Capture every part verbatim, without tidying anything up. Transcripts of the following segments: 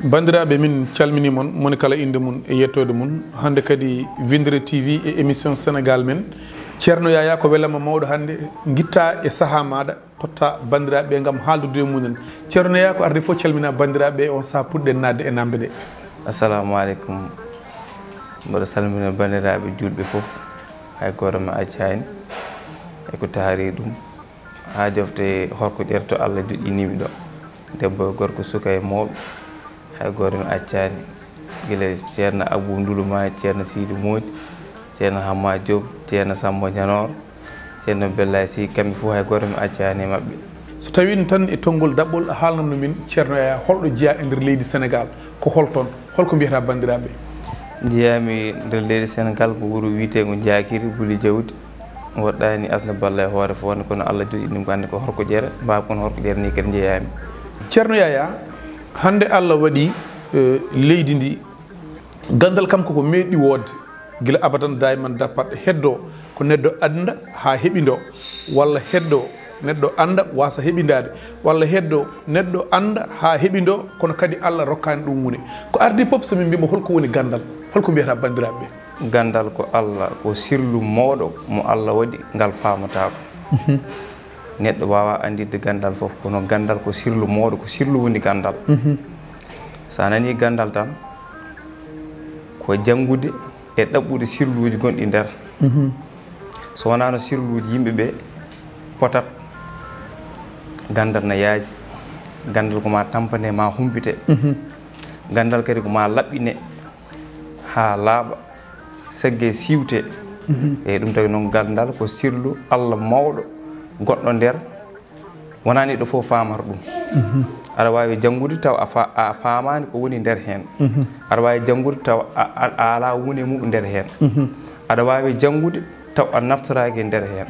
Banndiraaɓe, min calminii mon, moni kala innde mum e yettoode mum. Hannde kadi Winndere T V e émission Sénégal men. Ceerno Yaya, ko welama mawɗo hannde ngitta e sahaa maaɗa, totta banndiraaɓe ngam haaldude e mumen. Ceerno Yaya, ko arde fof calmina banndiraaɓe on sahaa puɗɗen naatde e naamnde ɗe. Assalamu aleykum. Mboɗo salmina banndiraaɓe juulɓe fof, hay gooto mi accaani e ko taari ɗum. Haa jofte horko ƴeeto Allah joƴƴinii mi ɗo. Debbo e gorko, suka e mawɓe, hay gooto mi accaani. Gila Ceerno Abuu Nduluma, Ceerno Siidi Moodi, Ceerno Hamma Joob, Ceerno Sammba Ñanoor, Ceerno Bellay Sih, kamɓe fof hay gooto mi accaani e maɓɓe. So tawii tan e tonngol daɓɓol, a haalnanno min Ceerno Yaya, holɗo jeyaa e nder leydi Senegaal, ko hol toon, holko mbiyata banndiraaɓe? Njeyaami nder leydi Senegaal ko wuro wiyeteengo Njaakiri, Buli Jawdi. Woɗɗaani asna balla e hoore fof ne, kono Allah joƴƴini ɗum ko hannde ko horko ƴeeto, mbaaw kono horko ƴeeto ni kadi njeyaami. Ceerno Yaya, hannde Allah waɗi, eh, leydi ndi, ganndal kam koko meeɗi woodde, gila abadan dayman dappat heddo ko neɗɗo annda haa heɓindoo, walla heddo neɗɗo annda wasa heɓindaade, walla heddo neɗɗo annda haa heɓindoo, kono kadi Allah rokkaani ɗum wune. Ko ardi pop, so min mbiima holko woni ganndal, holko mbiyata banndiraaɓe ɓe? Ganndal ko Allah, ko sirlu mawɗo mo Allah waɗi ngal faamataako. Neɗɗo waawaa anndirde ganndal fof, kono ganndal ko sirlu mawɗo, ko sirlu woni ganndal. So a nanii ganndal tan, ko janngude e ɗaɓɓude sirluuji gonɗi nder. So wonaano sirluuji yimɓe ɓe potat, ganndal na yaaji. Ganndal ko ma tampane, ma humpite. Ganndal kadi ko ma laɓɓine haa laaɓa, segge siwte. E ɗum tawi noon, ganndal ko sirlu Allah mawɗo goɗɗo nder. Wonaa neɗɗo fof faamata ɗum. Aɗa waawi janngude taw a fa-, a faamaani ko woni nder heen. Aɗa waawi janngude taw a, a, a alaa wune mum nder heen. Aɗa waawi janngude taw a naftoraaki nder heen.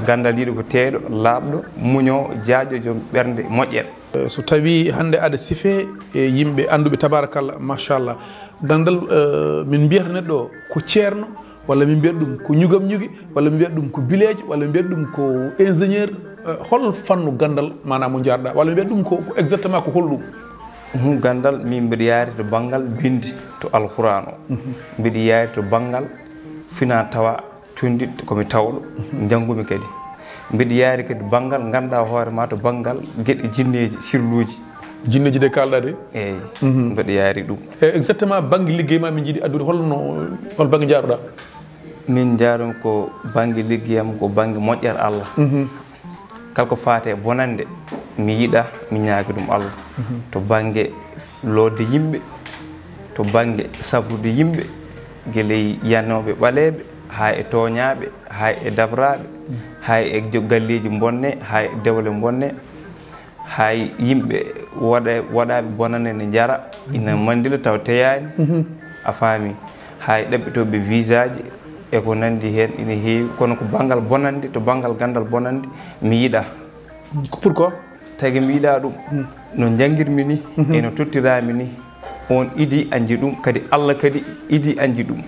Ganndal yiɗi ko teeyɗo, laaɓɗo, muñoowo, jaajɗo, joom ɓernde moƴƴere. Eh, so tawii hannde aɗa sifee e yimɓe annduɓe, tabaarakalla, machallah, ganndal, eh, min mbiyata neɗɗo o ko ceerno, walla min mbiyata ɗum ko ñugam ñugi, walla min mbiyata ɗum ko bileejo, walla min mbiyata ɗum ko ingénieur, eh, hol fannu ganndal, maanaam, mo njaarɗaa, walla min mbiyata ɗum ko, ko exactement ko holɗum? Hum, ganndal, min mbiɗa yaari to banngal binndi, to Alquraan o. Mbiɗa yaari to banngal fina tawa, tundi ko mi tawɗo, njanngumi kadi. Mbiɗa yaari kadi banngal, ngannduɗaa hoore ma, to banngal geɗe jinneeji, sirluuji. Jinneeji de kaalɗaa de? Eeyi, mbiɗa yaari ɗum. E exactement bannge liggey ma min njiɗi addude, holno, hol bannge njaaruɗaa? Min njaarumi ko bannge liggey am, ko bannge moƴƴere Allah. Kala ko faati e bonannde, mi yiɗa, mi ñaagi ɗum Allah. To bannge lootde yimɓe, to bannge safrude yimɓe, gila e yanooɓe ɓaleeɓe, haa e tooñaaɓe, haa e dabraaɓe, haa e jo-, galleeji mbonne, haa e dewle mbonne, haa e yimɓe waɗa-, waɗaaɓe bonannde ne njara, ina manndila taw teyaani, a faami, haa e ɗaɓɓitooɓe visaaji e ko nanndi heen ina heewi, kono ko banngal bonannde, to banngal ganndal bonannde, mi yiɗaa. Ko pourquoi? Tagi mi yiɗaa ɗum. No njanngirmi ni, e no tottirami ni, on idi anji ɗum, kadi Allah kadi idi anji ɗum.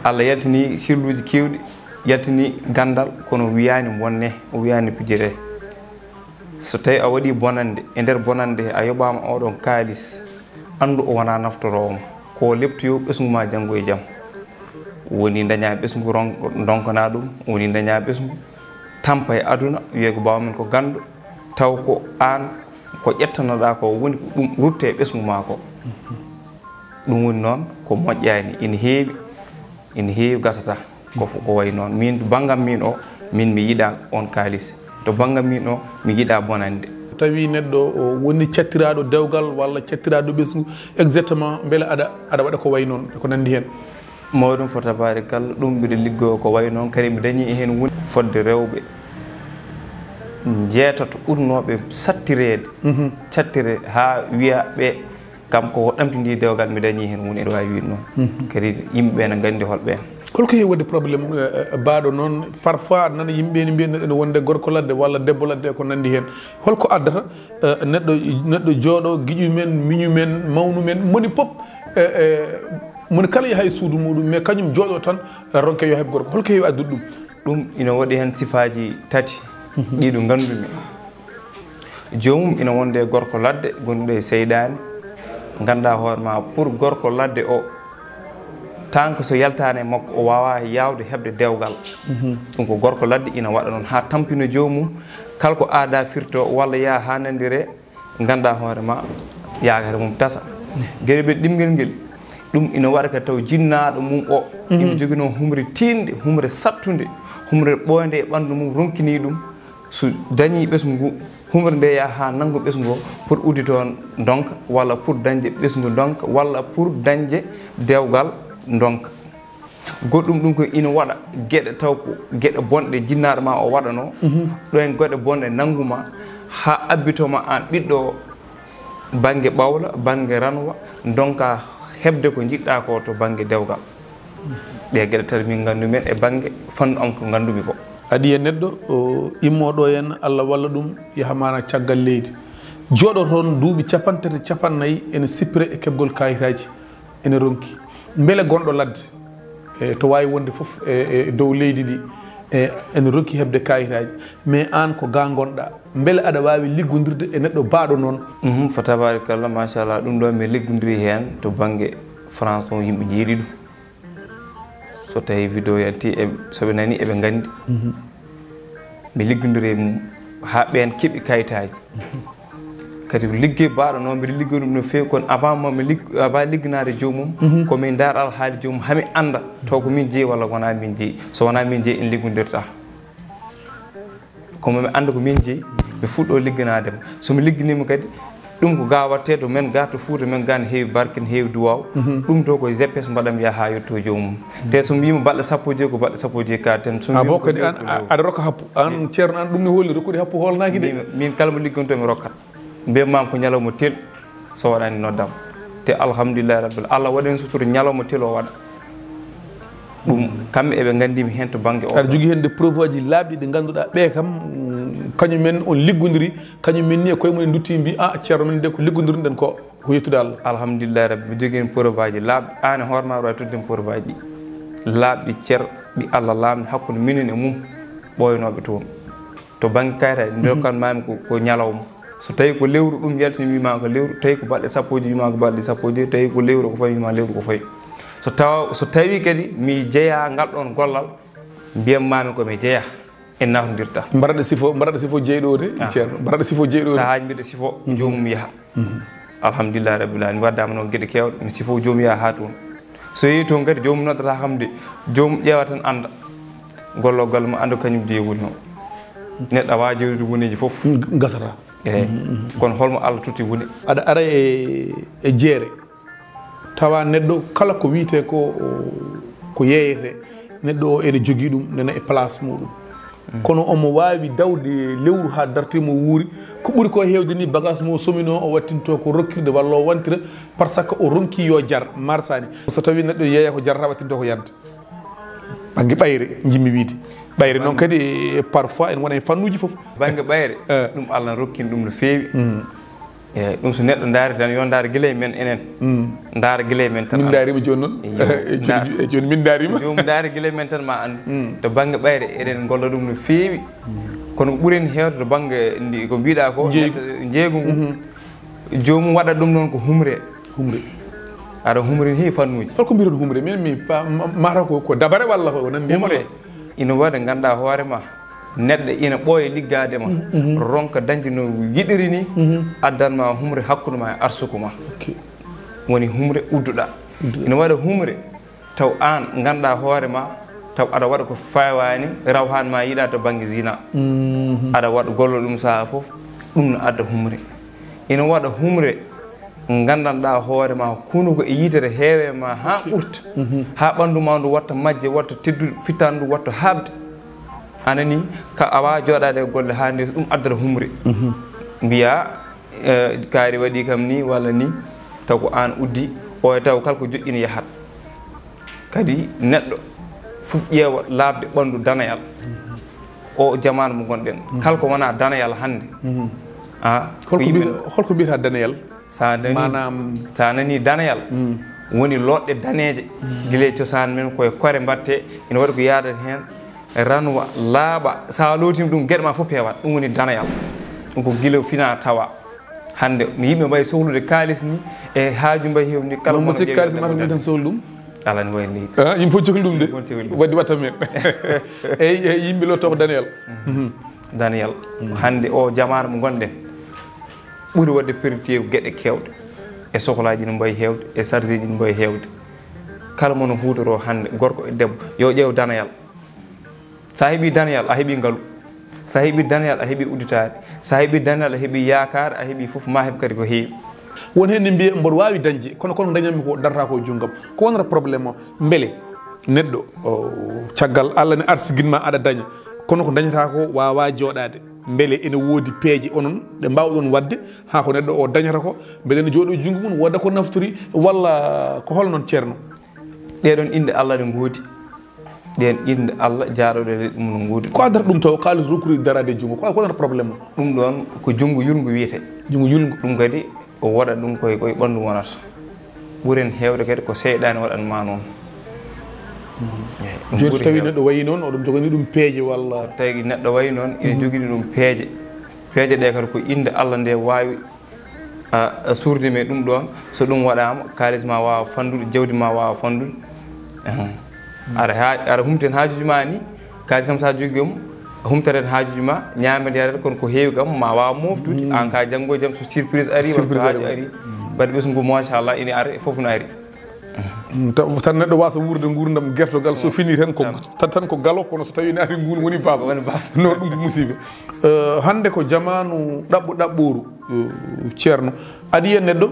Allah yaltini sirluuji keewɗi, yaltini ganndal, kono wiyaani bonne, o wiyaani pijire. So tawi a waɗi bonannde, e nder bonannde he a yoɓaama oɗon kaalis, anndu o wonaa naftoroowo ma. Ko leptoyo ɓesngu ma janngo e jam. Woni daña ɓesngu ron-, ndonkana ɗum, woni daña ɓesngu tampa e aduna, wiye ko baawa min ko ganndo, taw ko aan ko ƴettanoɗaa ko woni ko ɗum rutte e ɓesngu ma ko. Ɗum woni noon ko moƴƴaani, ina heewi, ina heewi gasata. Ko fo-, ko wayi noon. Min, to banngam min o, min mi yiɗaa on kaalis. To banngam min o, mi yiɗaa bonande. Tawi neɗɗo o woni cattiraaɗo dewgal walla cattiraaɗo ɓesngu, exactement, mbele aɗa, aɗa waɗa ko wayi noon, e ko nanndi heen? Mawɗum fo, tabaarikalla, ɗum mbiɗa liggoo ko wayi noon, kadi mi dañii heen woni fodde rewɓe njeetato ɓurnooɓe sattireede, mhm, cattire haa wiya ɓe, kam ko ɗamtindi dewgal, mi dañii heen woni, eɗa waawi wiide noon. Mhm. Kadi yimɓe ɓe ne nganndi hol ɓeen. Holko heewi waɗde problème, eh, eh, baaɗo noon? Parfois aɗa nana yimɓe ne mbiya ene wonde gorko ladde walla debbo ladde e ko nanndi heen. Holko addata, eh, neɗɗo, neɗɗo jooɗo, giƴu men, miñu men, mawnu men, moni pop, eh, eh, moni kala yaha e suudu muɗum, mais kañum jooɗo tan, eh, ronke yo heɓ gorko. Holko heewi addude ɗum? Ɗum ina waɗi heen sifaaji tati. Ɗiɗo ngandumi. Joomum ina wonde e gorko ladde gonɗo e seyɗaani. Nganndaa hoore ma, pour gorko ladde o, tant que so yaltaani e makko, o waawaa yaawde heɓde dewgal. Ɗum ko gorko ladde ina waɗa noon haa tampina joomum. Kala ko aada firto walla yaa haa nanndire, nganndaa hoore ma, yaakare mum tasa. Geɗe ɓe ɗimngel ngel, ɗum ina waɗa kadi taw jinnaaɗo mum o, ina joginoo humre tiiɗnde, humre sattunde, humre ɓooynde e ɓanndu mum, ronkini ɗum. So dañii ɓesngu ngu, humre nde yaha haa nanngu ɓesngu o pour udditoo ndonka, walla pour dañde ɓesngu ndonka, walla pour dañde dewgal ndonka. Goɗɗum ɗum ko ina waɗa geɗe taw ko geɗe bonɗe jinnaaɗo ma o waɗanoo. Ɗoon geɗe bonɗe nanngu ma haa abbito ma aan ɓiɗɗo o, bannge ɓawla, bannge ranwa, ndonka heɓde ko njiɗɗa ko to bannge dewgal. Ɗe geɗe tati min nganndu men e bannge fannu am ko nganndumi ko. Adii e neɗɗo, o, immooɗo en, Allah walla ɗum, yaha maana caggal leydi. Jooɗo toon duuɓi capanɗe tati, capannayyi, ene sippira e keɓgol kaayitaaji, ene ronki. Mbele gonɗo ladde, e, to waawi wonde fof e, e dow leydi ndi, e, ene ronki heɓde kaayitaaji. Mais aan ko ga ngonɗa. Mbele aɗa waawi liggondirde e neɗɗo baaɗo noon? Mhm, fa tabarakallah, machallah, ɗum ɗo mi liggondiri heen to bannge France o, yimɓe njeeɗi ɗum. So tawi vidéo yalti, e, so ɓe nani, eɓe nganndi. Mi liggondiri e mum haa ɓeen keɓi kayitaaji. Kadi ko liggey baaɗo noon, mbiɗa liggori ɗum no feewi, kono avant ma mi lig-, avant ligganaade joomum, ko min ndaar alhaali joomum, hami annda taw ko min jeyi walla wonaa min jeyi. So wonaa min jeyi, en liggondirtaa. Kono mi annda ko min jeyi, mi fuɗɗo ligganaade mo. So mi ligginiima kadi, ɗum ko ga waɗtee to men ga to Fuuta men ga ne heewi barke, ne heewi duwaaw. Ɗum to ko G P S mbaɗam yaha haa yetto joomum. Te so mbiima balɗe sappo e joy, ko balɗe sappo e joy ka ten. So mbiima ko kadi an, a-, aɗa rokka happu. An ceerno, an ɗum ne hoolni rokkude happu hoolnaaki de. Min, min kala mo liggonto mi rokkat. Mbiyat maam ko ñalawma tel so waɗaani noddam. Te alhamdulillahi rabbil, Allah waɗi en sutura, ñalawma tel o waɗa. Ɗum kamɓe eɓe nganndi mi heen to bannge o. Aɗa jogii heen de preuve aji laaɓɗi ɗi ngannduɗaa ɓe kam, mm, kañum en on liggondiri, kañum en ni e koye mum en ndutti mbi, "Ah, ceerno men de ko liggondirɗen ko, ko yettude Allah." Alhamdulillahi rabbi, mi jogii heen preuve aji laaɓɗi. Aan e hoore ma aɗa waawi tottude heen preuve aji ɗi laaɓɗi cer, ɗi Allah laamni hakkunde minen e mum ɓooynooɓe toon. To bannge kayitaaji, ndokkan maami ko, ko ñalawma. So tawi ko lewru, ɗum yaltini wima ko lewru, tawi ko balɗe sappo e joy, wima ko balɗe sappo e joy, tawi ko lewru ko fawi, wima lewru ko fawi. So tawa, so tawi kadi mi jeya ngal ɗon gollal, mbiyam maami ko mi jeya, en nawtondirta. Mbaɗa sifo, mbaɗa sifo jeyɗo o de, ceerno, mbaɗa sifo jeyɗo o de. Sahaaji mbiɗa sifo, joomum yaha. Alhamdulillahi rabbil alamin, mi waddama noon geɗe keewɗe, mi sifo joomum yaha haa toon. So yehi toon kadi, joomum noddata kam de, joomum ƴeewa tan annda. Gollo golle mo annda kañum de woni o. Neɗɗo a waawi jooɗiɗo woneeji fof. Gasata. Eey. Kono holmo Allah totti woni? Aɗa ara e, e jeere. Tawa neɗɗo kala ko wiyetee ko, ko yeeyetee, neɗɗo o ene jogii ɗum, nana e place muɗum. Kono omo waawi dawde lewru haa dartoy mo wuuri. Ko ɓuri ko heewde ni, bagage mo o sominoo, o wattinto ko rokkirde walla o wantira, par ce que o ronki yo jar, marsani. So tawi neɗɗo yeeya ko jarata, wattinto ko yadde. Bannge ɓayre, njimmi wiide. Ɓayre noon kadi, e, parfois ene wona e fannuuji fof. Bannge ɓayre, eh, ɗum Allah rokkin ɗum no feewi. Eeyi, ɗum so neɗɗo ndaari tan, yo ndaar gila e men enen. Ndaar gila e men tan. Min ndaariima jooni noon. Iyo. E jooni, e jooni min ndaariima. So joomum ndaari gila e men tan, ma anndu. To bannge ɓayre, eɗen ngolla ɗum no feewi. Kono ko ɓuri en heewde to bannge ndi ko mbiɗa ko, njeeygu, neɗɗo, njeeygu ngu. Joomum waɗa ɗum noon ko humre. Humre. Aɗa humre ne heewi fannuuji. Holko mbiyaton humre? Min mi pa-, ma-, mataw ko, ko dabare walla ko nanndi e humre. Ina waɗa ngannda hoore ma. Neɗɗo ina ɓooya liggaade ma, ronka dañde no yiɗiri ni, addan ma humre hakkunde ma e arsuku ma. Ok. Woni humre udduɗa. Udduɗa. Ina waɗa humre taw aan ngannduɗaa hoore ma, taw aɗa waɗa ko fawaani, rawhaani ma yiɗa to bannge zina. Aɗa waɗa gollal ɗum sahaa fof, ɗum no adda humre. Ina waɗa humre nganndanɗaa hoore ma, kunu ko e yitere heewe ma haa ɓurta, haa ɓanndu ma ndu watta majje, watta teddude, fittaandu watta haaɓde. A nani, ka a waawaa jooɗaade e golle haa nde ɗum addata humre. Mbiyaa, eh, kaari waɗi kam ni walla ni, taw ko aan uddi, o e taw kala ko joƴƴini yahat. Kadi neɗɗo fof ƴeewa laaɓde ɓanndu danayal. O jamaanu mo ngonɗen. Kala ko wonaa danayal hannde. A, ko holko yimɓe mbi-, holko mbiyata danayal? Sa nani, maanaam sa nani danayal, woni looɗe daneeje. Gila e cosaan men, koye kore mbaɗte, ina waɗi ko yaadata heen. Ranwa, laaɓa, so a lootiima ɗum, geɗe ma fof peewat. Ɗum woni danayal. Ɗum ko gila fina tawa. Hannde no yimɓe mbayi sohlude kaalis ni, e haaju mbayi heewni, kala mo sikki kaalis ma tan mbiɗen sohli ɗum. Ala ni wayi leydi. Ah, yimɓe fof cohli ɗum de. Yimɓe fof cohli ɗum. Waddi watta men. Eyi, eyi, yimɓe lotto ko danayal. Mhm. Danayal. Hannde o jamaanu mo ngonɗen, ɓuri waɗde priorité geɗe keewɗe. E sohlaaji no mbayi heewde, e charge ji no mbayi heewde. Kala mo no huutoroo hannde, gorko e debbo, yo ƴeew danayal. So a heɓii danayal, a heɓii ngalu. So a heɓii danayal, a heɓii udditaare. So a heɓii danayal, a heɓii yaakaar, a heɓii fof, ma heɓ kadi ko heewi. Won heen ne mbiya mboɗo waawi dañde, kono, kono ko ndañatmi ko darata ko e junngam. Ko wonata problème o? Mbele neɗɗo, o, caggal Allah ne arsigin ma aɗa daña, kono ko ndañata ko waawaa jooɗaade. Mbele ene woodi peeje onon ɗe mbaawɗon waɗde haa ko neɗɗo o dañata ko, mbele ene jooɗo e junngo mum, wooda ko naftori, walla ko hol noon, Ceerno? Ɗee ɗoon innde Allah ɗe ngoodi. Ɗeen innde Allah jaaɗooɗe e leydi mum no ngoodi. Ko addata ɗum taw kaalis rokkude daraade e junngo? Ko, ko wonata problème o? Ɗum ɗoon ko junngo yulngo wiyetee. Junngo yulngo. Ɗum kadi o waɗat ɗum koye, koye ɓanndu wonata. Ɓuri heen heewde kadi ko seyɗaane waɗat ma noon. Eey, ɗum jooni so ɓuri tawii heewde. Neɗɗo wayi noon, oɗon njoganii ɗum peeje walla? So tawii neɗɗo wayi noon, ina jogini ɗum peeje. Peeje ɗe kadi ko innde Allah nde waawi a, a suurde me ɗum ɗoon, so ɗum waɗaama, kaalis ma waawa fanndude, jawdi ma waawa fanndude. Ahan. Aɗa haa-, aɗa humten haajuuji ma ni, kaalis kam so a jogii mo, a humtat heen haajuuji ma, ñaamet yaret, kono ko heewi kam ma waawa mooftude. Aan ka janngo e jam so surprise ari, walla surprise haaju ari. Ari. Mbaɗa ɓesngu, machallah, ina ari, fof no ari. Mm, taw tan neɗɗo waasa wuurde nguurndam gertogal, so fini tan ko, tan, tan ko galo, kono so tawii naati nguun woni baas. Woni baas. No, ɗum ko musiba. Eh, hannde ko jamaanu ɗaɓɓu ɗaɓɓooru, eh, Ceerno. Adii e neɗɗo,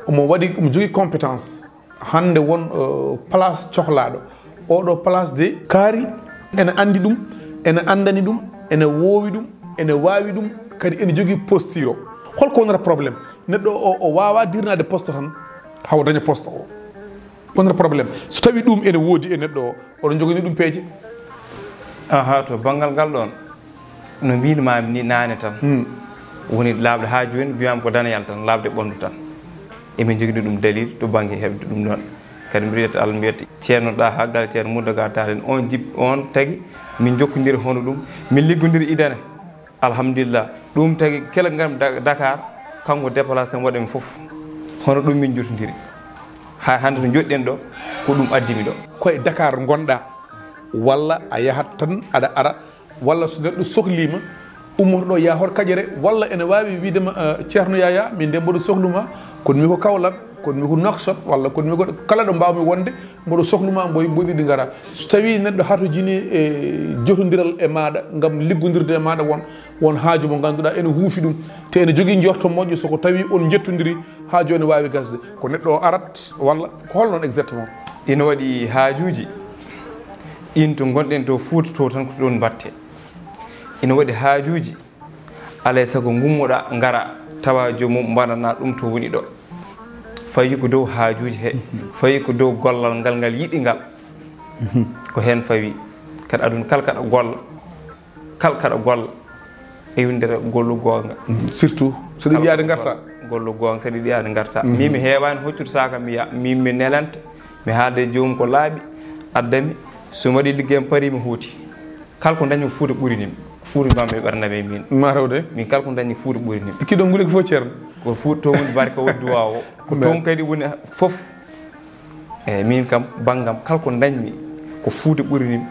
omo waɗi, omo jogii compétence. Hannde won, eh, place cohlaaɗo. Oɗo place de kaari, ene anndi ɗum, ene anndani ɗum, ene woowi ɗum, ene waawi ɗum, kadi ene jogii posture o. Hol ko wonata problème? Neɗɗo o, o waawaa dirnaade poste tan, hawo daña poste o. Wonata problème. So tawii ɗum ene woodi e neɗɗo o, oɗon njoganii ɗum peeje? Aha, to banngal ngal ɗoon, no mbiinmaami ni naane tan, woni laaɓde haa jooni, mbiyaama ko danayal tan, laaɓde ɓanndu tan. Emin njogini ɗum dalil to bannge heɓde ɗum ɗoon. Kadi mbiɗo yetta Allah, mi yetta Ceerno Ɗaha Gala, Ceerno Muddaga Taal en, on jip-, on tagi min njokkondiri hono ɗum, min liggondiri idana. Alhamdulillah. Ɗum tagi kala ngarmi Da-, Dakar, kanko déplacé mi waɗa mi fof. Hono ɗum min jottondiri. Haa hannde to njoɗɗen ɗo, ko ɗum addi mi ɗo. Ko e Dakar ngonɗaa, walla a yahat tan aɗa ara, walla so neɗɗo sohliima, ummoto ɗo yaha hoto Kaƴere, walla ene waawi wiide ma, eh, Ceerno Yaya, min de mboɗo sohlu ma, kono mi ko Kaolack, kono mi ko Nouakchott, walla kono mi ko kala ɗo mbaawmi wonde, mboɗo sohlu ma, mboy mboɗiɗi ngara. So tawii neɗɗo hatojini e jotondiral e maaɗa ngam liggondirde e maaɗa, won, won haaju mo ngannduɗaa ene huufi ɗum, te ene jogii njorto moƴƴo, so ko tawii on njettondiri, haaju o ne waawi gasde. Ko neɗɗo o arat, walla ko hol noon exactement? Ina waɗi haajuuji, ɗiin to ngonɗen to Fuuta to tan ko ɗoon mbaɗte. Ina waɗi haajuuji, alaa e sago ngummoɗaa, ngaraa, tawa joomum mbaɗanaa ɗum to woni ɗo. Fawi ko dow haajuuji he, fawi ko dow gollal ngal ngal yiɗi ngal. Ko heen fawi. Kadi aduna kala kaɗa golla, kala kaɗa golla, e winndere gollu goonga. Surtout, so ɗi yiyaade ngarta. Gollu goonga, so ɗi yiyaade ngarta. Min mi heewaani hoccude saaka mi yaha, min mi nelanta, mi haalda e joomum ko laaɓi, addami, so mi waɗi liggeyam parii mi hooti. Kala ko ndañmi Fuuta ɓurini mi. Fuuta mbammi e ɓernde am e min. Ma rew de. Min kala ko ndañmi Fuuta ɓurini mi. Kiɗo ngule ko fof Ceerno. Ko Fuuta to woni barke o duwaawo. Ko toon kadi woni fof. Eyi, min kam, banngam, kala ko ndañmi, ko Fuuta ɓurini mi.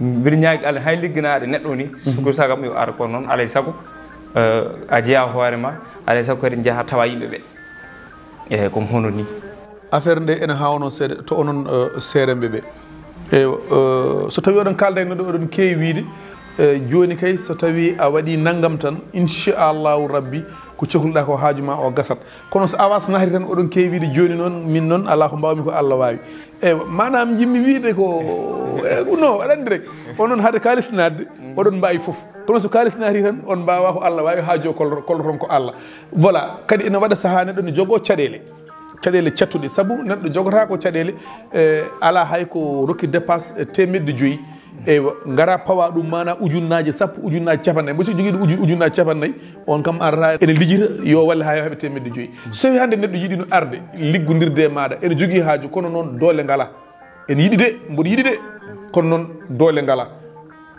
Mbiɗa ñaagi Allah, hay ligganaade neɗɗo ni, suko sagam yo ar, kono noon, alaa e sago, eh, a jeyaa hoore ma, alaa e sago kadi njaha tawa yimɓe ɓe. Eyi, ko hono ni. Affaire nde ene haawnoo seeɗa to onon, eh, seeremɓe ɓe. Eyi, eh, so tawii oɗon kaalda e neɗɗo, oɗon keewi wiyde, eh, jooni kay, so tawii a waɗii nanngam tan, inchallahu rabbi, ko cohluɗaa ko haaju ma o gasat. Kono so awa so nahri tan, oɗon keewi wiyde, "Jooni noon, min noon, alaa ko mbaawmi, ko Allah waawi." Eywa, maanaam, njiɗmi wiyde ko, eh, non, aɗa anndi rek. On noon, hade kaalis naatde, oɗon mbaawi fof. Kono so kaalis nahri tan, on mbaawaa, ko Allah waawi, haaju o kol-, kolloton ko Allah. Voilà, kadi ene waɗa sahaa neɗɗo ne jogoo caɗeele. Caɗeele cattuɗe. Sabu neɗɗo jogotaako caɗeele, eh, alaa hay ko rokki dépasse, eh, teemedde joyi. Eywa, ngara pawa ɗum, maana ujunnaaje sappo, ujunnaaje capannayyi. Mbo si jogiiɗo uju-, ujunnaaje capannayyi, on kam arata ene lijita, yo walle haa yo heɓe teemedde joyi. So tawii hannde neɗɗo yiɗino arde, liggondirde e maaɗa, ene jogii haaju, kono noon doole ngala. Ene yiɗi de, mboɗo yiɗi de, kono noon doole ngala.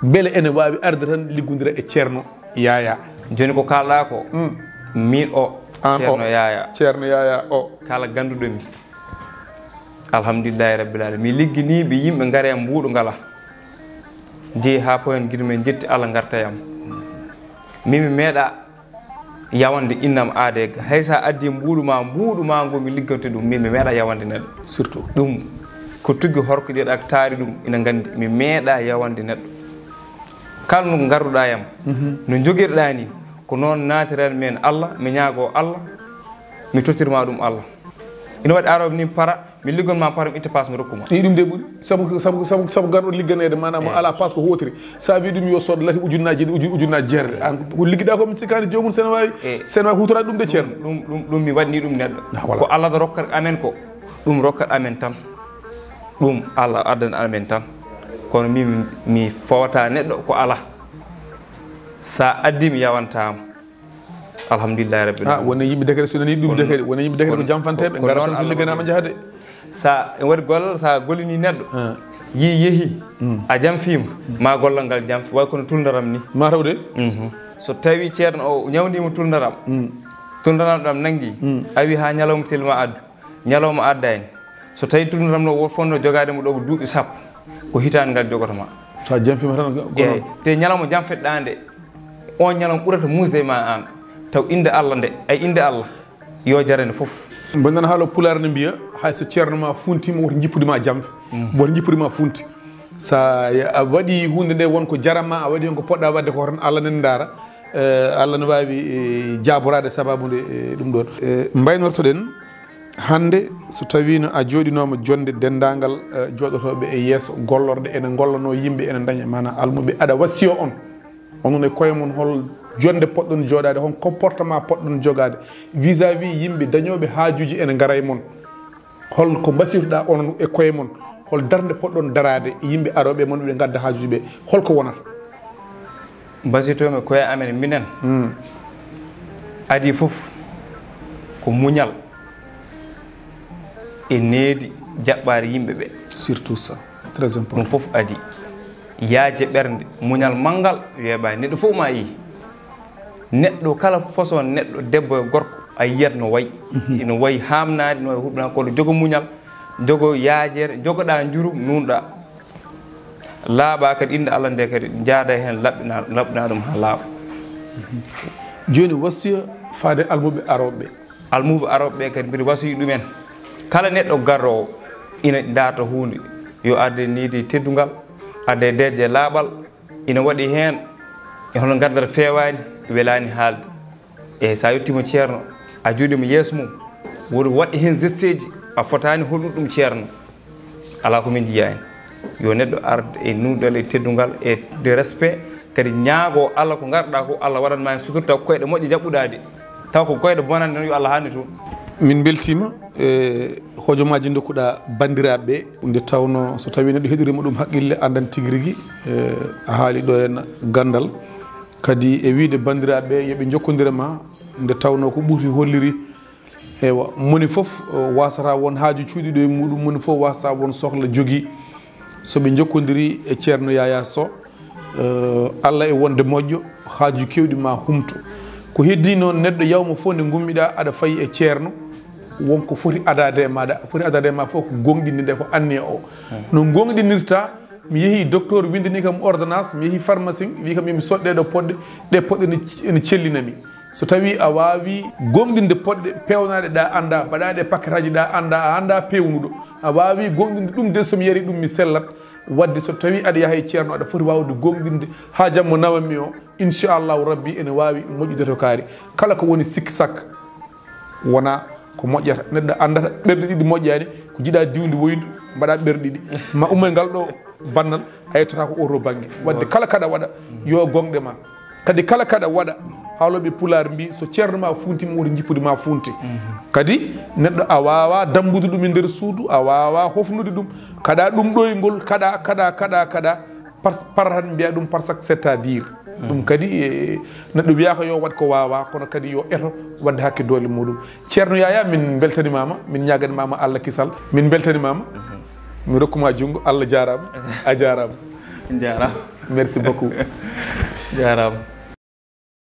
Mbele ene waawi arde tan liggondira e Ceerno Yaya? Jooni ko kaalɗaa ko, miin o, Aan o, Ceerno Yaya, Ceerno Yaya o. Kala gannduɗo mi, alhamdulillahi rabbil alamin, mi ligginiiɓe yimɓe ngara e mbuuɗu ngala, jeyi haa poyon gila men njetti Allah ngarta e am. Min mi meeɗa yawande innam aade ga. Hay so a addi mbuuɗu ma, mbuuɗu ma ngu mi liggante ɗum, min mi meeɗa yawande neɗɗo. Surtout. Ɗum ko tuggi horkodirɗa ko taari ɗum ina nganndi. Mi meeɗa yawande neɗɗo. Kala no ngarduɗa yam, no jogirɗa ni, ko noon naatiran men Allah, mi ñaago Allah, mi tottirma ɗum Allah. Ina waɗi aroɓe ni para, mi liggon ma para, mi itta paas mi rokku ma. Eyi, ɗum de ɓuri. Sabu, sabu, sabu, sabu garɗo ligganeede, maanaam mo alaa paas ko hootiri. So a wi ɗum yo sood lati ujunnaaji ɗiɗi, uju-, ujunnaaji jeetati. Aan ko liggiɗa ko mi sikkaani joomum sene waawi, sene waawi huutoraade ɗum de, Ceerno. Ɗum, ɗum, ɗum mi waɗni ɗum neɗɗo. Ah, voilà. Ko Allah da rokkat amen ko, ɗum rokkat amen tan. Ɗum Allah addan amen tan. Kono min mi fowata neɗɗo ko Allah. Sa addi mi yawantama. Alhamdulillahi rabbil alamin. Ah, wona yimɓe dekere so nani ɗum dekere, wona yimɓe dekere ko jamfanteɓe, ko ngara noon tan so Allah ligganaama waɗi. Jahade. Sa en waɗi gollal, sa gollini neɗɗo, yi yehi, a jamfima, ma gollal ngal jamfi, way kono tuldaram ni. Ma taw de. Mhm. So tawi ceerno o ñawnima tuldaram, tuldaram ɗam nangi, a wi ha ñalawma telma addu, ñalawma addani. So tawi tuldaram no wo fonno jogade mo ɗo ko duuɓi sappo, ko hitande ngal jogotoma. Sa jamfima tan ko, ko noon. Te ñalawma jamfeɗɗa nde, on ñalawma ɓurata musde ma an. Taw inde Allah nde, ay inde Allah, yo jarane fof. Mboɗo nana haalo pulaar ne mbiya, hay so ceerno ma funtima, woto jippude ma jamfe, woto jippude ma funti. Sa a waɗi hunde nde won ko jarama, a waɗi hen ko poɗɗa wadde ko, hoto Allah nani ndaara. Eh, Allah ne wawi, eh, jaborade sababu nde, eh, ɗum ɗon. Eh, mbaynortoɗen hande so tawino a joɗinoma jonde dendagal, eh, joɗotoɓe e yeeso gollorɗe ene gollano yimɓe ene daña, mana almuɓe aɗa wasiyo on. Onon e koye mon, hol jonde poɗɗon joɗade, hol comportement poɗɗon jogade vis-à-vis yimɓe dañoɓe haajuji ene ngara e mon? Hol ko mbasirɗa onon e koye mon? Hol darde poɗɗon darade e yimɓe aroɓe e mon ɓe gadda haajuji ɓe? Hol ko wonata? Mbasirtomi koye amen minen. Adi fof ko muñal e needi jaɓɓaade yimɓe ɓe. Surtout ça, très important. Ɗum fof adi. Yaaje ɓernde, muñal manngal weeɓaani. Neɗɗo fof ma yii. Neɗɗo kala façon neɗɗo, debbo e gorko, a yiyat no wayi. Ino wayi haamnaade, no wayi huɓnaade, kono jogo muñal, jogo yaajeere, jogoɗa njurum, nuunɗa. Laaɓa kadi innde Allah nde kadi, njaada heen laɓɓina, laɓɓina ɗum haa laaɓa. Jooni wasiya faade almuɓe arooɓe ɓe. Almuɓe arooɓe ɓe kadi mbiɗa wasiyi ɗumen. Kala neɗɗo garoowo ina daarta huunde, yo arde needi e teddungal, arde e deeƴde e laaɓal, ina waɗi heen e hono ngardata feewaani, welaani haalde. E so a yettiima ceerno, a jooɗiima yeeso mum, woto waɗ heen gesteeji, a fotaani hollude ɗum ceerno. Alaa ko min njiyaa heen. Yo neɗɗo arde e nuunɗal e teddungal e de respect, kadi ñaago Allah ko ngarɗa ko, Allah waɗan ma heen sutura, taw ko koyɗe moƴƴe jaɓɓuɗa de, taw ko koyɗe bonande noon, yo Allah haanne toon. Min mbeltiima e hojomaaji dokkuɗa banndiraaɓe ɓe, nde tawno so tawii neɗɗo heɗiriima ɗum haqqille anndan tigi rigi, e, a haali ɗo heen ganndal. Kadi e wiyde banndiraaɓe ɓe yo ɓe njokkondire ma, nde tawno ko ɓurti holliri. Eywa, moni fof, o, wasata won haaju cuuɗiiɗo e muɗum, moni fof wasata won sohla jogii. So ɓe njokkondiri e ceerno Yaya Sow, eh, Allah e wonde moƴƴo, haaju keewɗi ma humto. Ko heddi noon, neɗɗo yawma fof nde ngummiɗa aɗa fayi e ceerno, won ko foti adade e maɗa, foti adade e ma fof ko gonɗinde nde ko anniya o. No gonɗinirta, mi yehi docteur windini kam ordonnance, mi yehi pharmacien, wi kam yomi soɗ ɗe ɗo poɗɗe, ɗe poɗɗe ne c-, ene cellinami. So tawi a waawi gonɗinde poɗɗe peewnaɗe ɗa annda, mbaɗaɗe paquetaji ɗa annda, a annda peewnuɗo, a waawi gonɗinde ɗum de, so mi yari ɗum mi sellat. Wadde so tawi aɗa yaha e ceerno, aɗa foti wawde gonɗinde ha jamma nawammi o, inchallahu rabbi ene wawi moƴƴude to kaari. Kala ko woni sikki sakka, wona ko moƴƴata. Neɗɗo andata ɓerɗe ɗiɗi moƴƴani, ko jiɗa diwdi woyndu, mbaɗa ɓerɗe ɗiɗi. Ma ummo e ngal ɗo bannal, a yettotako oto bannge. Wadde kala kaɗa waɗa, yo gonɗe ma. Kadi kala kaɗa waɗa, haalooɓe pulaar mbi, so ceerno ma funtima, woto jippude ma funte. Kadi neɗɗo a wawa dambude ɗum e nder suudu, a wawa hofnude ɗum. Kaɗa ɗum ɗo e ngol, kaɗa, kaɗa, kaɗa, kaɗa. Par, par tan mbiya ɗum par ce que c'est-à-dire. Ɗum kadi, e, neɗɗo wiyaka yo waɗ ko wawa, kono kadi yo eto wadde hakke doole muɗum. Ceerno Yaya, min beltanimama, min ñaganimama Allah kisal, min beltanimama. Mi rokkuma junngo, Allah jarama, a jarama. Jarama. Merci beaucoup. Jaaraama.